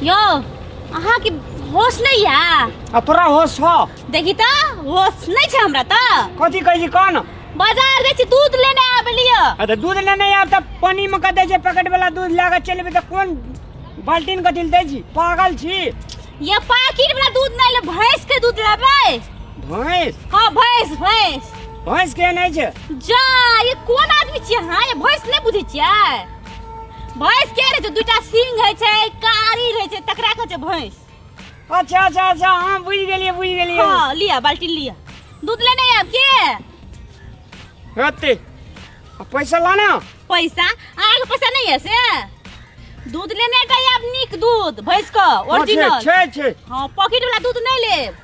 यौ अहाँके होश नहीं है आ तोरा होश हो देखी त होश नहीं छै हमरा त कथी कहै छी कह न बाजार जाइ छी दूध लेने आबे लिअ आ तऽ दूध लेने आब तऽ पानी मे कऽ दै छै पैकेट वाला दूध लए कऽ चलि एबै तऽ कोन बाल्टीन कथी लए दै छी पागल छी ये पैकेट वाला दूध नहीं ले भैंस के दूध लेबै भैंस हाँ भैंस भैंस भैंस के नहि छै जा ये कोन आदमी छियै अहाँ ये भैंस नहीं बुझै छियै भैंस के रहै छै दूटा सींग होइ छै कारी रहै छै तकरा कहै छै भैंस अच्छा अच्छा अच्छा हाँ बुझि गेलियै बुझि गेलियै हाँ लिअ बाल्टी लिअ दूध लेने आयब के हेतै आ पैसा लाना पैसा अहाँके पैसा नहीं है से दूध लेने का आयब नीक दूध भैंस के हाँ, छै ओरिजिनल छै छै हाँ पॉकेट वाला दूध नहीं लेब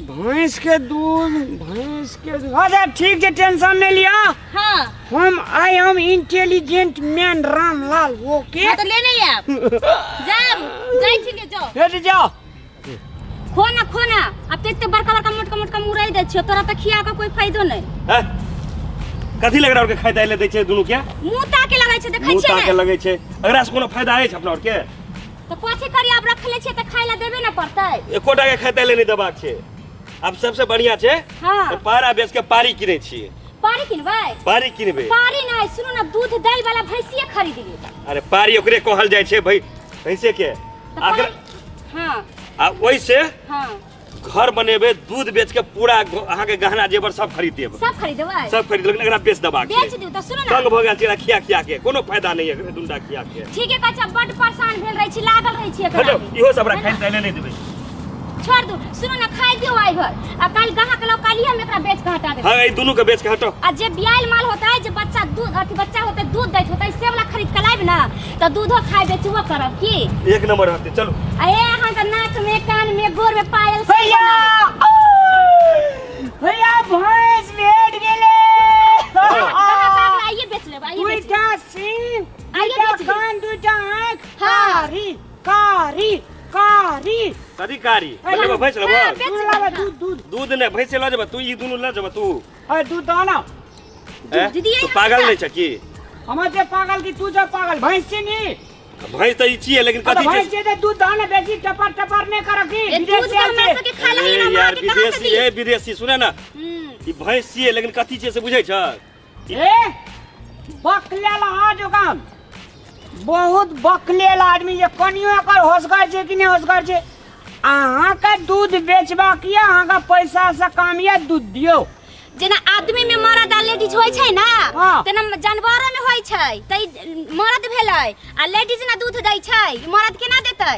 भैंस के दूध भैंस के दूध अच्छा ठीक छै टेंशन नहीं लिया हाँ हम I am intelligent man Ramlal okay हाँ तो लेने आयब जाब जाइ छी ले जाओ हेट जाओ खो ना खो ना अब तो एते बड़का बड़का मोटका मोटका मुरई दै छियो तोरा तऽ खिया के कोई फायदो नहीं हैं? कथी लग रहा के खाइ दै छै दुनू के मुंह ताके लगै छै देखै मुंह छियै ताके ने लगै छै एकरा से कोनो फायदा अछि अपना आर के तऽ कथी करी आब रखले छियै तऽ खाइ लए देबे ने पड़तै एकोटा के खाइ दै नहि देबाक छै आब सबसे बढ़िया छै हाँ। तऽ पारा बेच के पारी किनै छियै पारी किनबै पारी किनबै पारी नहि सुनू ने दूध दै वाला भैंसिए खरीद लेब अरे पारी ओकरे कहल जाइ छै भाई भैंसे के तऽ आकर पारी- हाँ आ ओहिसे हाँ घर बनेबै दूध बेच के पूरा अहाँके गहना जेवर सब खरीद देब सब खरीदबै सब खरीद लेकिन एकरा बेच देबाक छै बेच दियौ तऽ सुनू ने तंग भऽ गेल छै एकरा खिया खिया के कोनो फायदा नहि एकरा दुनटा खिया के ठीके कहै छै बड्ड परेशान भेल रहै छी लागल रहै छी एकरा हटो इहो सब हमरा खाइ लै नहि देबै छोड़ दू सुनू ने खाइ दियौ आइ भर आ काल्हि गाहक लाउ काल्हि हम एकरा बेच के हटा देबै हाँ ई दुनू के बेच के हटो आ जे बियाइल माल होता है जे बच्चा दूध अथी बच्चा होते दूध दैत होते से वाला खरीद के लाइब ना तऽ दूधो खाइ बेचबो करब की एक नंबर रहते चलू आ ए अहाँके नाक में कान में गोर में पायल सब भैया बना लेब। भैया भैंस भेट गेलै गाहक आबे आइए बेच लेब आइए बेच लेब। दुईटा सींग आइए दुईटा बेच लेब। कान दुईटा आँख हाँ। कारी कारी कारी कथी कारी लेबै भैंस हाँ, लेबै बेच दूध लेब, लाबे हाँ। दूध दूध दूध नहि भैंसे लऽ जेबै तू ई दुनू लऽ जेबै तू अरे दूध दो ना हैं? दीदी, तू यही पागल हमरा नहि छ की हमर जे पागल की तू जे पागल भैंस छी नी भैंस तऽ ई छियै लेकिन अरे कथी भैंस छै छी तऽ दूध दो ना बेसी टपर टपर नहीं कर की ए, विदेश दूध से तऽ आयल हमरा छै। सबके खाय अरे लगे ना यार अहाँके कहाँ से विदेशी दी ए विदेशी सुने ना हम्म, ई भैंस छियै लेकिन कथी छियै से बुझै छ ए बकलेल अहाँ जोकाम बहुत बकलेल आदमी जे कनियो एकर होशगर छै कि नहि होशगर छै अहाँके दूध बेचबाक यऽ अहाँके पैसासँ काम यऽ दूध दियौ जेना आदमी में मर्द आ लेडीज होइ छै ना हाँ। तेना जानवरो में होइ छै तऽ ई मर्द भेलै आ लेडीज ना दूध दै छै ई मर्द केना देतै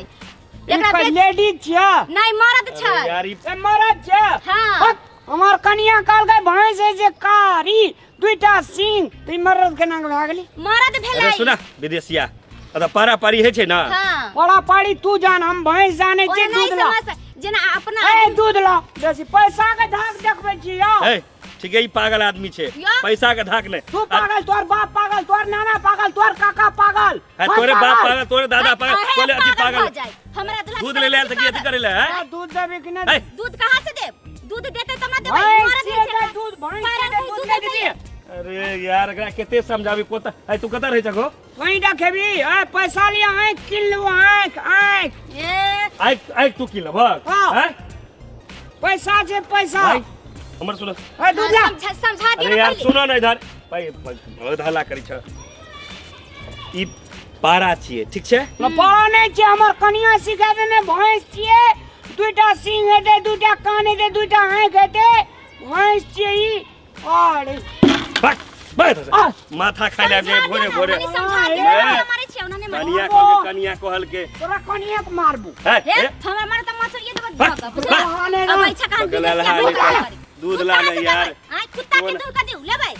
एकरा बेच लेडीज छियै नहि मर्द छै अरे यार ई ए मरद छै हाँ। हट, हमर कनिया कहलकै भैंस है जे कारी दुईटा सींग तऽ ई मरद केना के भए गेलै मर्द अरे भेलै सुना विदेशिया अतऽ पारा पारी होइ छै ना हाँ बड़ा पाड़ी तू जान हम भैंस जाने ओना छियै नहि दूध ला समझ जेना अपना ए दूध ला बेसी पैसा के धाक देखबै छी यौ ए ठीक है ई पागल आदमी छै यो। पैसा के धाक नहि तू पागल तोहर बाप पागल तोहर नाना पागल तोहर काका पागल है हम तोरे बाप पागल तोरे दादा पागल अहे तोरे अथी पागल पागल भऽ जाए हमरा दुल्हा दूध ले ले तऽ की अथी करे ले हैं आ, दूध देबी कि नहि ए दूध कहाँ से देब दूध देते तब ना देबै भैंस मरद छियै होइ छै तऽ ना। दूध भैंस पारल छियै तऽ भैंस दूध दूध नहि दै देबी अरे यार एकरा कते समझाबी कोता है तू कतऽ रहै छको कहीं रखेबी ए पैसा लिया आँख किन लेबो आँख आँख ए आइक आइक तू की लेबक हाँ। हैं पैसा छै पैसा भाई हमर सुन ए दूध ला समझा समझा दियौ अरे ना यार पहिले। सुनो ना इधर भाई बहुत हल्ला करै छ ई पारा छियै ठीक छै न पारा नहि छै हमर कनिया सिखा देने भैंस छियै दुईटा सींग हेतै दुईटा कान हेतै दुईटा आँखि हेतै भैंस छियै ई अरे बक बक आ। माथा खाइ लए समझा भोरे दियौ ना, भोरे कनी समझा दियौ ना, ए। हमरा मारै छियै, ओना नहि मारै। कनिया कहलके कनिया कहलके तोरा कनिया के मारबू है हे, हमरा मारे तऽ मचोरिये देबै बक, धऽ कऽ, बक। बुझलियै? अब ऐसा कहाँ बकला विदेशिया लहा बहुत ले करी। दूध ला कहाँ ले से यार। देबै? आँय, कुत्ता के कोन- दूध कऽ दियौ, लेबै?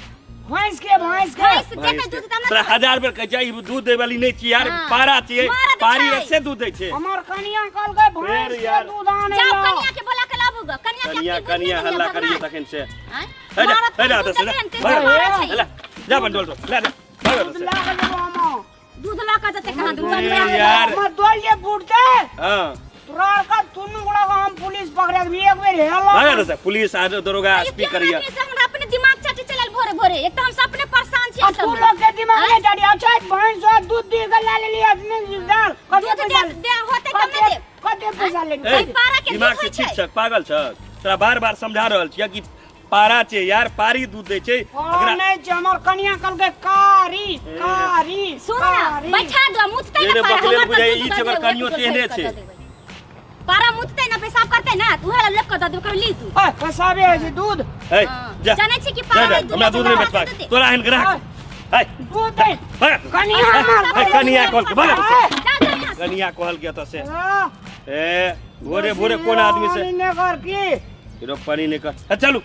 भैंस के भैंस के भैंस देतै दूध तऽ तोरा हमरा हजार बेर कहै छै ई दूध दै वाली नहि छी यार हाँ। पारा छियै मरद पारी छै। से दूध दै छै हमर कनिया कहलकै भैंस फेर के यार। दूध आनै जाउ ला कनिया के बोला के लाबू ग कनिया के कनिया अपनी बुद्धि कनिया नहीं है, हल्ला करिए भगवान। तखन से आँय? हे जा मरद हे जा के एतऽ से दूध जा देतै ने, हे तेहन मरद छै। जा, जा बंडोल तो ले जा भाग एतऽ दूध से ला के देबो हम दूध लऽ कऽ जेतै कहाँ दूध अरे लऽ यार। हमर दोल जे फूटते हां तोरा आर का दुनू गोड़ा के हम पुलिस पकड़े के एक बेर हेलो भाग एतऽ से पुलिस आ दरोगा ये एसपी केहन करिए आदमी से हमरा अपने दिमाग चाटे चलल भोरे भोरे एक तऽ हम सब अपने परेशान छी आ सब तू लोग के दिमाग नहीं चढ़ी अच्छा भैंस और दूध दी के ला लेली आदमी दाल कते दूध पैसा दे दे होतै तब ने देब। कते पैसा लेबी? ए, एहि पारा के दिमाग दूध से होइ ठीक छै। छक, पागल छक? तोरा बार बार समझा रहल छियै कि पारा छै यार, पारी दूध दै छै। हाँ, एकरा नहि छै, हमर कनिया कहलकै कारी कारी सुन ना, कारी। बैठा दो, मुततै जेने ना पारा, बकलेल हमर पर बुझाइ दूध ई दऽ छै, ओकर देबै, कनियो एक तेहने बोतल छै। दऽ देबै। पारा मुततै ना, पेशाब करतै ना, तऽ उहे लए लोक के दऽ देबै, कहबै ली तू। ओए, पेशाबे होइ छै दूध। ए, हाँ। जा। जानै छी कि जा, पारा जा, नहि दूध हमरा दूध नहि दै छै, बेचबाक। दूध दे। तोरा एहन ग्राहक है। दूध दे। भाग। कनिया हमर ए, कनिया कहल के भाग। जा, जा यहाँ से। कनिया कहल के एतऽ से। हाँ, ए, भोरे भोरे कोन आदमी से नहि कर की रो पानी नहि कर। ए, चलू,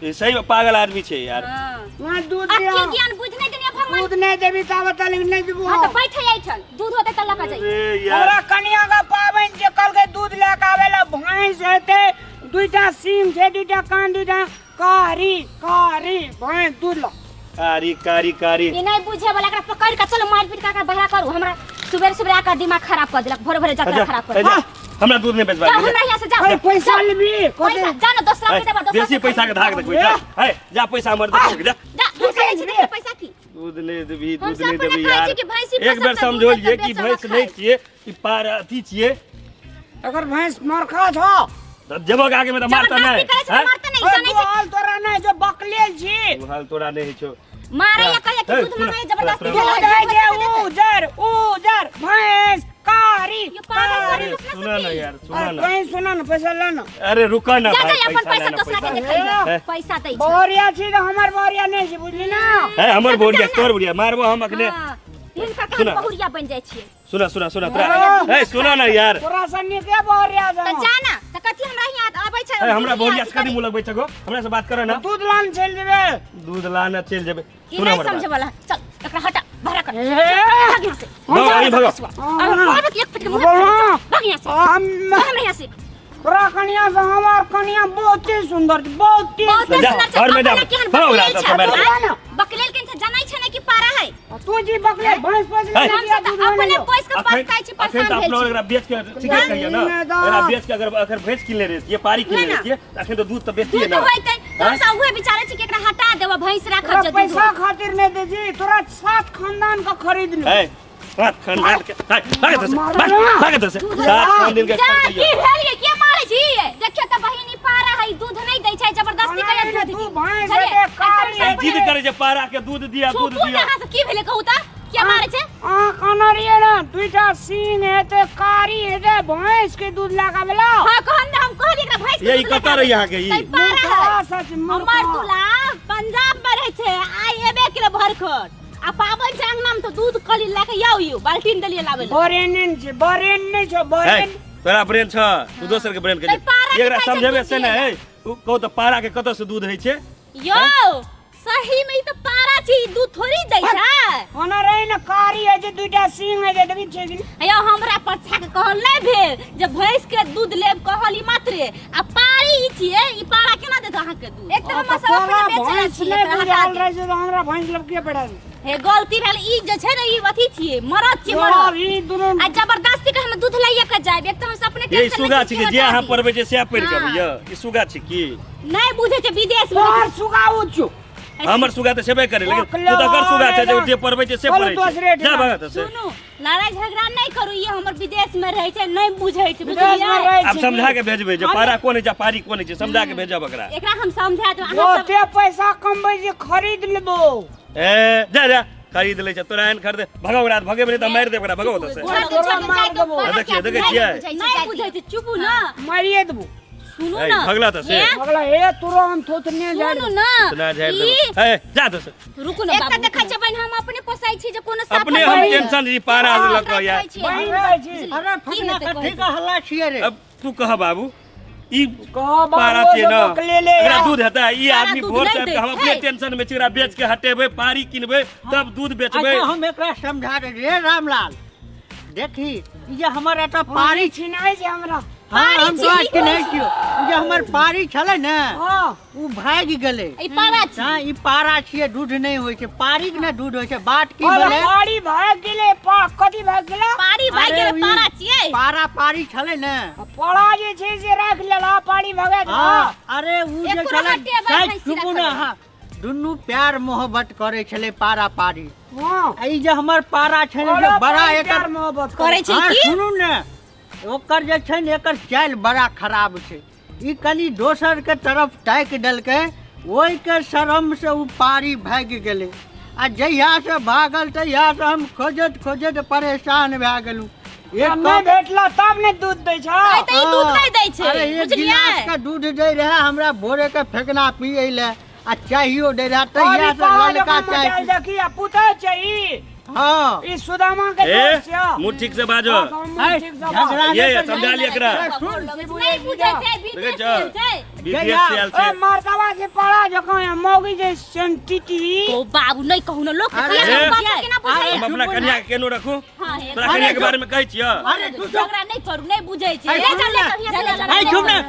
ई सही में पागल आदमी छै यार। हाँ। वहाँ दूध अक्की दिया। ज्ञान बुझ नहि देलियै भगवान। दूध नहीं देबी ताबत तक नहीं देबू। हाँ, तऽ बैठे एहिठाम, दूध होतै तऽ लऽ कऽ जइयै। अरे यार, हमरा कनिया के पाबनि जे कहलकै दूध लए के आबै लए, भैंस हेतै, दुईटा सींग छै, दुईटा कान, दुईटा कारी कारी भैंस दूध ल। कारी कारी कारी। ई नहि बुझे वाला, एकरा पकड़ के चलो मारि पीट के एकरा बहरा करू। हमरा सुबेरे सुबेरे आकर दिमाग खराब कर देलक, भोरे भोरे जतरा जा, खराब कर ए, जा, देलक। हमरा दूध नहीं बेचबा। जाओ हमरा यहाँ से जाओ। अरे पैसा लेबी? पैसा जा ना दोसरा के देबा, दोसरा बेसी के पैसा के धाक देखबै। जा, हे, जा पैसा हमर देखबै, जा। जा, हम खाइ छी देखिए पैसा की। दूध नहीं देबी, हम दूध सब नहीं अपने देबी खाइ यार। छी कि भैंसी एक पोसब बेर तऽ समझौलिए दूध कि बेचब भैंस खाइ। नहीं छिए, ई पार अथी छिए। अगर भैंस मरखा छौ तऽ जेबक आगे में तऽ मारता जबरदस्ती नहीं। करै छै तऽ हैं? मारता नहीं, अरे जानै छै। दुहाल तोरा नहि जो बकलेल छी। दुहाल तोरा नहीं होइ छौ। मारे या कहिया कि ए, दूध सुन, मंगाए जबरदस्ती सुन, भेल दूध है, है जे पैसा देतै। उजर उजर भैंस कारी ये पागल कारी। करी सुना ना यार, सुना अरे ना। कहीं सुना ना, पैसा ला ना। अरे रुका ना जा भाई, जा अपन पैसा पैसा लेना, दोसरा के पैसा। देखै ए। पैसा दै छै। बोरिया छी तऽ हमर बोरिया नहि छी, बुझली ना? है हमर जा, बोरिया, जा ना। तोर बोरिया मारबो हम अखने। हाँ, हिनका के सुना। हम बहुरिया बन जाइ छियै। सुना सुना सुना तोरा। हाँ। ए सुना ना यार। तोरा से नीके बोरिया तऽ जाना। जा ना, तऽ कथी हमरा हियाँ आबै छै? ए हमरा दूध बोरिया लिअ, से कदी मुँह लगबै छगो? हमरा से बात कर ना। दूध लान चलि जेबै। दूध लाना चलि जेबै। ई सुना नहि हमर बात। समझे वाला। चल एकरा हटा, बहरा कर। ए। भाग यहाँ से। भागो, अहीं भागो। अब और एक फटके मुँह बोलो। भाग यहाँ से। हम भाग हमरा यहाँ से। तोरा कनिया से हमार कनिया बहुत ही सुंदर छै, बहुत ही बहुत जा, सुंदर छै। घर में जा। अपने केहन भागो, बकलेल ओकरा छै, सब मारि दे। आँय? बकलेल केहन छै, जानै छै ने कि पारा है। तू जी बकले भैंस पोस है। हम सब तऽ अपने पोसि के अखन पछताइ छी, अखन परेशान तऽ भेल अपना छी। एकरा बेच के ठीके कहिए ना। नहि दा। एकरा बेच के अगर अगर भैंस किनले रहितियै, पारी किनले नहि ना। रहितियै, तऽ अखन तऽ दूध तऽ बेचतियै दूध ना। होइतै तऽ आँय? हमसब उहे विचारै छी कि एकरा हटा देब, भैंस राखब तोरा जे दूध पैसा होइत। खातिर नहि दै छी, तोरा सात खानदान के खरीद ले। है, सात खानदान के है, भाग एतऽ से, मार भाग, ना। भाग एतऽ से। दूध सात खानदान के जा, खरीद की लिअ। भेल यै? के मारै छी? देखियौ तऽ बहिन, ई पारा है, दूध नहि दै छै, जबरदस्ती नहि, करैत नहि, दूध तू दी। भैंस बुझलियै? हेतै, कारी आ ई जिद करै छै पारा के दूध दिया, दूध चुपू ने दिया। अहाँ से, की भेलै कहू तऽ? के मारै छै? अहाँ कहने रहियै ने दुईटा सींग हेतै, कारी हेतै, भैंस के दूध लगाबेला। हाँ, कहन ने हम कहलियै एकरा भैंस के ये ई दूध कतऽ लगाबै। रही अहाँके ई? तै पारा है। मूर्खा सच हमर मूर्खा। दूल्हा पंजाब में रहै छै, आइ एबे केलै भरखर। आ पाबनि छै अंगना में तऽ दूध कहली लए के आउ यौ, बाल्टीन देलियै लाबै लए। बरेन नहि छै, बरेन नहि छौ, है, बरेन। तोरा ब्रेन छ, तू दोसर के ब्रेन के तै पारा के एकरा कहै छै समझेबे दूध से ने। दियै। है, उ कहू तऽ पारा के कतऽ से दूध होइ छै? यौ सही में ई तऽ पारा छै, ई दूध थोड़ी दै छै। ओना रही ने कारी है जे दुईटा सींग है जे देखै छियै कि नहि? यौ हमरा पछा के कहल नहि भेल जे भैंस के दूध लेब, कहल ई मात्रे आ पारी ई छियै, ई पारा केना देत अहाँके दूध? एक तऽ आ हम तऽ सब तोरा अपने बेचै भैंस छियै, नहि एकरा हटा बुझायल दे। रहै छै तऽ हमरा भैंस लग के पड़ल? हे गलती भेल, ई जे छै ने ई अथी छियै, मरद छियै, तोरा मरद। ई दुनू आ जबरदस्ती के हम दूध लइए के जायब, एक तऽ हम अपने ये टेंशन में सुगा छी छी कि कि जे हटा अहाँ दी। पढ़बै छै सएह पढ़ि के हाँ। अबैया? ई सुगा छी की? नहि बुझै छै विदेश में। तोहर सुगा उच्च। हमर सुगा तऽ छेबे करे, लेकिन बकले तू तऽ अगर सुगा छै जे वाले जे पढ़बै छै से बोलू पढ़ै छै। दोसरे जा ठिकाना। भगत से। सुनू, लड़ाई झगड़ा नहि करू, ई हमर विदेश में रहै छै, नहि बुझै छै, विदेश में बुझलियै? रहै आब छै समझा की? के भेजबै जे पारा कोन होइ छै, पारी कोन होइ छै, समझा के भेजब एकरा। एकरा हम समझा देब अहाँ सब। ओते पैसा कमबै जे खरीद लेबो। ए जा जा, खरीद लै छै तोरा एहन खरीदे। भगाओ ओकरा, भगेबै नहि तऽ मारि देब ओकरा, भगाओ ओतऽ से। छोड़ दे, छोड़ दे, जाय दो, मारि देबो। देखियौ, देखै छियै? नहि बुझै छै, चुपू ना। मारिए देबो। सुनू ए, ना। भगला तऽ से। हे, अगला हे तोरो हम थोथने झाड़ि सुनू ना। इतना झाड़ि ई देबो। ए जा तऽ से। रुकू ना, एक तऽ देखै छै बहिन, हम अपने पोसाइ छी जे कोनो साफ अपने हम टेंशन छी पारा हाँ, लऽ कऽ यार। बहिन रहै छी। अरे की फकना हेतै कथी के हल्ला छियै रे? अब तू कह बाबू, ई कह बाबू, पारा छियै जे ना, बकले ले एकरा आ। दूध हेतै? ई पारा आदमी दूध भोर नहि से आबि दै कऽ हम अपने छै। टेंशन में छी, एकरा बेच के हटेबै, पारी किनबै, तब दूध बेचबै। अच्छा, हम एकरा समझा दे रे रामलाल, देखी ई जे हमर एतऽ पारी पारी छिनाइ छै हमरा। हाँ, पारी हम छी, तो ई चिन्है छियौ। ई जे हमर पारी छलै ने, हाँ। ओ भागि गेलै। ई पारा छी। हाँ, ई पारा छियै, दूध नहि होइ छै, पारी के ने दूध होइ छै। बात की अरे भेलै? पारी भागि गेलै, कथी भागि गेलै? पारी भागि अरे गेलै, ई पारा छियै। पारा पारी छलै ने। पड़ा जे छै से राखि लेला, पारी भगा देला। हाँ, अरे उ जे एको छलै रट्टे बात साइड नहीं चुपू ने रखल। अहाँ दुनू प्यार मोहब्बत करै छलै पारा पारी। हां आ ई जे हमर पारा छै ने जे बड़ा एकर मोहब्बत करै छै हाँ, की सुनू ने ओकर जे छै ने एकर चालि बड़ा खराब छै ई कनि दोसर के तरफ ताकि देलकै ओहिके शरम से ओ पारी भागि गेलै आ जहिया से भागल तहिया से हम खोजैत खोजैत परेशान भए गेलहुँ एक जब नहि कप भेटला तब ने दूध दै छौ आइ तऽ ई दूध नहि दै छै अरे एक बुझलियै गिलास के दूध दै रहै हमरा भोरे के फेकना पियै लए आ चाहियो दै रहै तहिया अभी से कहाँ ललका जकाँ चाय मचायल देखी आ पुतहु छै ई हाँ ई सुदामा के ए दोस्त छै मुँह ठीक से बाजो हाँ, मुँह ठीक से बाज। झगड़ा ये नहि कर समझा लिअ एकरा नहि बुझै छै देखै बीते छौ? छै बीपीएस से आयल ए छै मर्दवा के पड़ा जकाँ है, मौगी जे सेंटिटी ओ बाबू नहि कहू ने लोक अरे, के बात केना बुझै हम अपना कन्या के केनो रखू हां हे तोरा कन्या के बारे में कहै छियौ अरे तू चुप झगड़ा नहि करू नहि बुझै छै अरे, ले चल ले सुन चल हियाँ से ले चल अरे चुप ने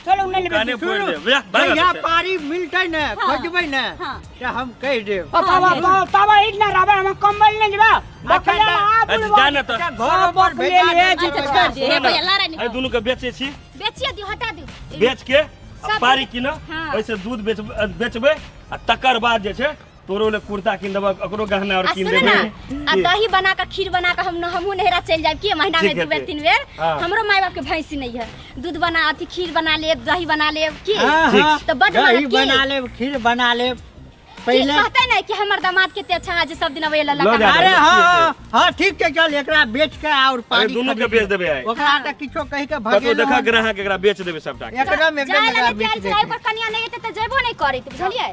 चलू नहि लेबै काने फोड़ि देब जा भाग जहिया एतऽ से। पारी मिलतै ने खोजबै ने हाँ। तऽ हम कहि देब ओ तबा तबा एक ना रहबै हम कम्बल नहि जेबा बकले आ अच्छा, बुलबा जा ने तऽ अच्छा, घर पर बकले भेजा ले देब। अच्छा छोड़ दे हे भैया लड़ाई एहि नहीं दुनू के बेचै छी बेचिए दियौ हटा दियौ बेच के आ सब- पारी कीन हाँ। ओहिसँ दूध बेचबै आ तकर बाद जे छै तोरो ले कुर्ता कीन देबक ओकरो गहना और आ कीन सुन ना देबै आ दही बना के खीर बना के हम हमहूँ नैहरा चलि जायब की महीना में ठीक दू बेर हेतै। तीन बेर हाँ। हमरो माय बाप के भैंसी नहीं है दूध बना अथी खीर बना लेब दही बना लेब की हाँ, हाँ, तऽ बड दही मानत की बना लेब खीर बना लेब की पहिले कहते नहीं कि हमर दामाद केते अच्छा है जे सब दिन अबै लऽ लगा जा। अरे हाँ हाँ हाँ ठीक छै चल एकरा बेच के और अरे पानी दुनू के खरीद बेच लेब। देबै आइ ओकरा तऽ किछो कहि के कतौ भगेलहुँ देखा हन। ग्राहक एकरा बेच देबै सबटा के एकदम एकदम जाय एकरा लए बेच तैयार देबै छै ओकर कनिया नहीं एते तऽ जेबो नहीं करैत बुझलियै